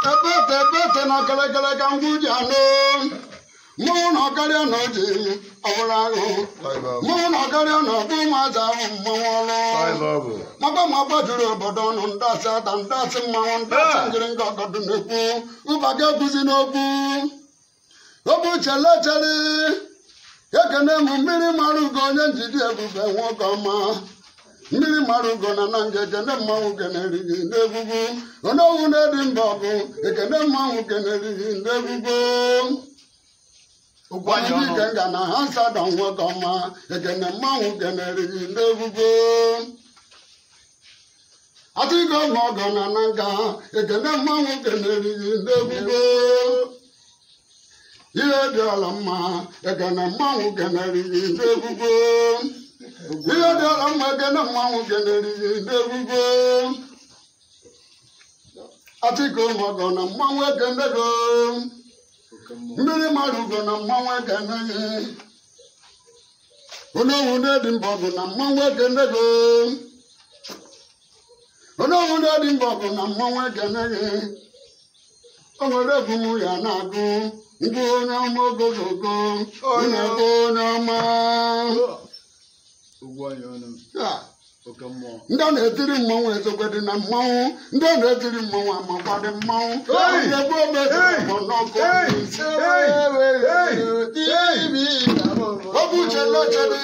Ebete na kelekele ka ngwu ji anụ. Mụ na ọkarịa na oji ọbụla ahụ. Mụ na ọkarịa na ọbụ ụmụazị ahụ mmanwụ ọlụ. Maka ma gbajuru obodo ọnụ ndasị ata ndasị mmanwụ ndasị ngịrịnga ọgọdụ na-ekwu. Ụba ga-ekwuzi n'okwu. Okwu chele chele. Ekene m mmiri mara ugo onye njide ebube nwoke ọma. Mmiri mara ugo na na nga ekene mmanwụ kenerighị n'egwugwu. Onowu na-edi mba ọgụ ekene mmanwụ kenerighị n'egwugwu. Onye nga na ha sada nwoke ọma ekene mmanwụ kenerighị n'egwugwu. Atịgo ọgọ na na nga ekene mmanwụ kenerighị n'egwugwu. Ihe dị ọla mma ekene mmanwụ kenerighị n'egwugwu. Ihe dị ọla mma ekene mmanwụ kenerighị n'egwugwu. Atịgo ọgọ na mmanwụ ekenego. Mmiri mara ugo na mmanwụ ekeneghị. Onowu na-edi mbọ bụ na mmanwụ ekenego. Onowu na-edi mbọ bụ na mmanwụ ekeneghị. O nwere egwu m ya na-agụ. Ngwu onye ọma ogogogo. Unu onye ọma. Ndị a na-etiri mmanwụ ezokwe dị na mmanwụ. Ndị a na-etiri mmanwụ amakwa dị mmanwụ. Egbu ogbe bụ n'ọkụ. Okwu chele chele.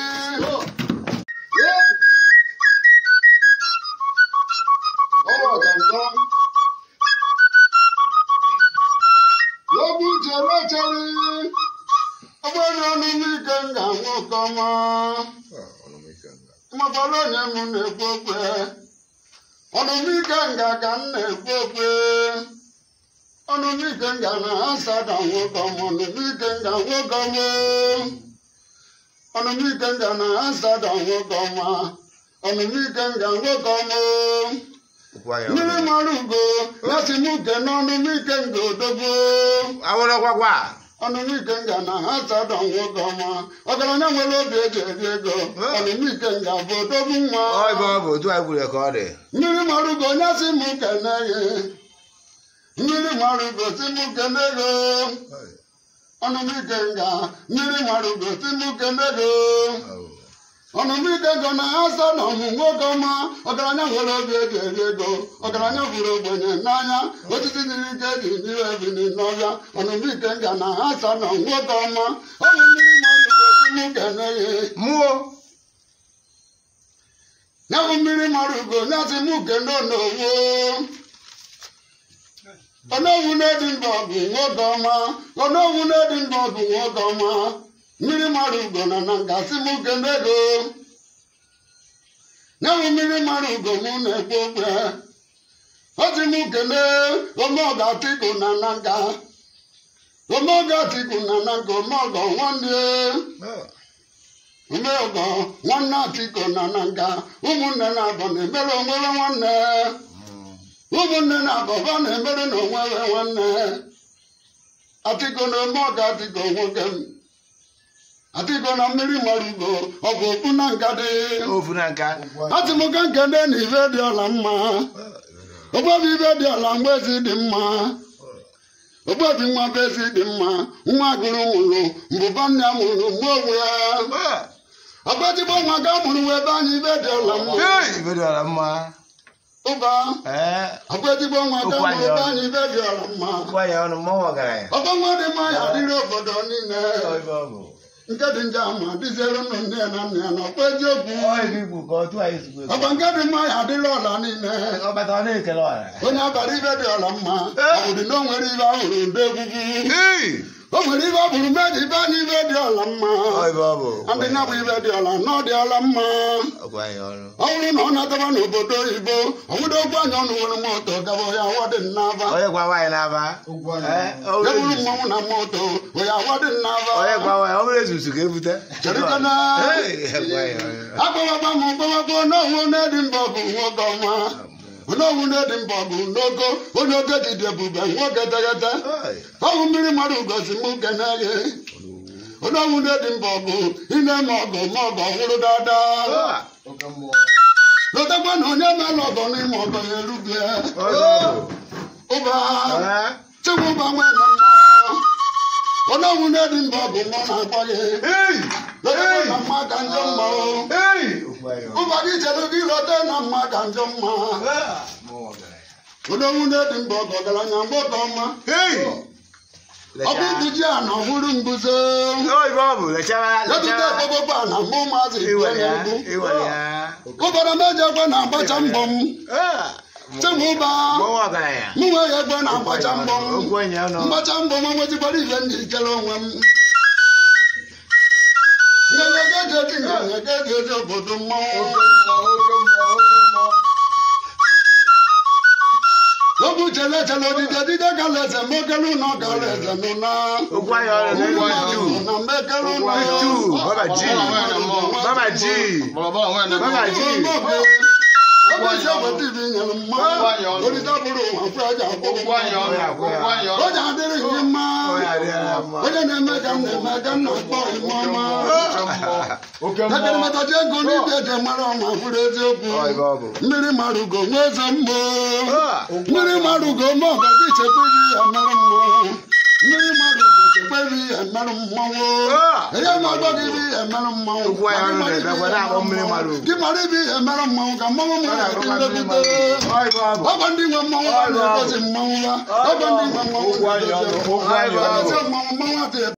Okwu chele chele. Ọgbẹ́ni ọnụmike nga nwoke ọma. Mmakwara onye m na-ekwu okwe. Ọnụmike nga ka m na-ekwu okwe. Ọnụmike nga na asada nwoke ọma. Ọnụmike nga nwoke ọma. Ọnụmike nga na asada nwoke ọma. Ọnụmike nga nwoke ọma. Mmiri mara ugo ya si m kene ọnụmike nga odogwu. Awụrọkwakwa. Ọnụmike nga na ha sada nwoke ọma. Ọgaranya nwere obi eji eri ego. Ọnụmike nga bụ odogwu nwa. Mmiri mara ugo onye si m kene gị. Mmiri mara ugo si m kene gị. Ọnụmike nga mmiri mara ugo si m kene gị. Ọnụmike ngo na ha sada ọmụ nwoke ọma. Ọgaranya nwere obi eji eri ego. Ọgaranya hụrụ ogbenye n'anya. Osisi dịrị ike ji n'iwe ebili n'ọbịa. Ọnụmike nga na ha sada nwoke ọma. Ọ bụ mmiri mara ugo si m kene gị. Mụọ. Ya bụ mmiri mara ugo ya si m kene onowu. Onowu na-edi mba bụ nwoke ọma. Onowu na-edi mba bụ nwoke ọma. Mmiri mara ugo na na nga si m kene go. Ya bụ mmiri mara ugo mụ na-ekwu okwe. O si m kene omeọga Atiku na na nga. Omeọga Atiku na na nga omeọga nwanne. Omeọga nwanne Atiku na na nga. Ụmụnne na-abọ na-emere onwere nwanne. Ụmụnne na-abọ ba na-emere na onwere nwanne. Atiku na omeọga Atiku nwoke m. Atiku na mmiri mara ugo ọ bụ okpu na nka dị. Ofu na nka. Atị m ka nkene na ife dị ọla mma. Ogbebi ife dị ọla mgbe ezi dị mma. Ogbebi nwa bụ ezi dị mma. Nwa gụrụ mụrụ mbụba nne ya mụrụ mgbe onwe ya. Ọgbajigbo nwa ga mụrụ wee be anyị ife dị ọla mma. Ife dị ọla mma. Ụba. Ọgbajigbo nwa ga mụrụ be anyị ife dị ọla mma. Ọgbọ nwa dị mma ya adịrị obodo niile. Nke dị njọ ama dịziere nụ nne ya na nna ya na ọkwa eziokwu. Ọkwa nke dị mma ya adịrị ọla niile. Onye abara ibe dị ọla mma. Ọ bụrụ na o nwere ibe ahụrụ mbe egwugwu. O nwere ibe ọ bụrụ mmeji ibe anyị ibe dị ọla mma. Ndị na bụ ibe dị ọla na ọ dị ọla mma. Ọ bụrụ na ọ na-adaba n'obodo oyibo, ọ bụrụ okwu anya ọnụ nwere moto gaba ya awadị nnaba. Ya bụrụ mmanwụ na moto, ya awadị nnaba. Cherikana. Agbawagba m gbawagba onowu na-edi mba bụ nwoke ọma. Onowu na-edi mba bụ n'ogo onye oge jide ebube nwoke teghete. Ọ bụ mmiri mara ugosi m kene gị. Onowu na-edi mba bụ ị na-eme ọgụ ma ọgọ wụrụ dada. Lotakwa na onye mere ọgọ n'ime ọgọ ya erughị. Ụba. Chinwụba Chinwụba nwere mmụọ ọlọ́run lẹ́ni ń bọ̀ bò mọ́ náà gbọ́ yé lọ́dọ̀ náà má kà ń jọ mọ́ o ó bá kí ìṣẹ̀lú kí lọ́dọ̀ náà má kà ń jọ mọ́ ọlọ́run lẹ́ni ń bọ̀ gọ̀gọ̀lá yàn bọ̀ tọ́ mọ́ ọkùn bùjí àná wúrú ń bùsẹ̀ lọ́dún tẹ́ gbogbo àná mú má sì gbọ́ yẹn kú ó bọ̀dọ̀ mẹ́jọ pé náà bọ́jà ń bọ̀ mu. Chinwụba mụ nwe ya egbe na-agbacha mbọ m mgbacha mbọ m nwezikwara ife ndị ikele onwe m ngegegeji obodo mmọnwụ ogu chele chele odide dide gala eze mekelu na gala eze nụna na mekelu na onye adịrị gị mma onye na-eme ka m na-eme ka m na-akpọ ime ọma ekeremetaji ego n'ibi eji mara ọma bụrụ eziokwu mmiri mara ugo nwa eze mgbo mmiri mara ugo ma ọgaji chekwa ya mere mmọnwụ mmiri mara ugo chekwa ya mere mmọnwụ onye na-agba gị ibi ya mere mmọnwụ gị mara ibi ya mere mmọnwụ ka mmọnwụ mara gị ndebute ọgwa ndị nwe mmọnwụ na-egosi mmọnwụ ya ọgwa ndị nwe mmọnwụ na-egosi mmọnwụ mmọnwụ adịghị.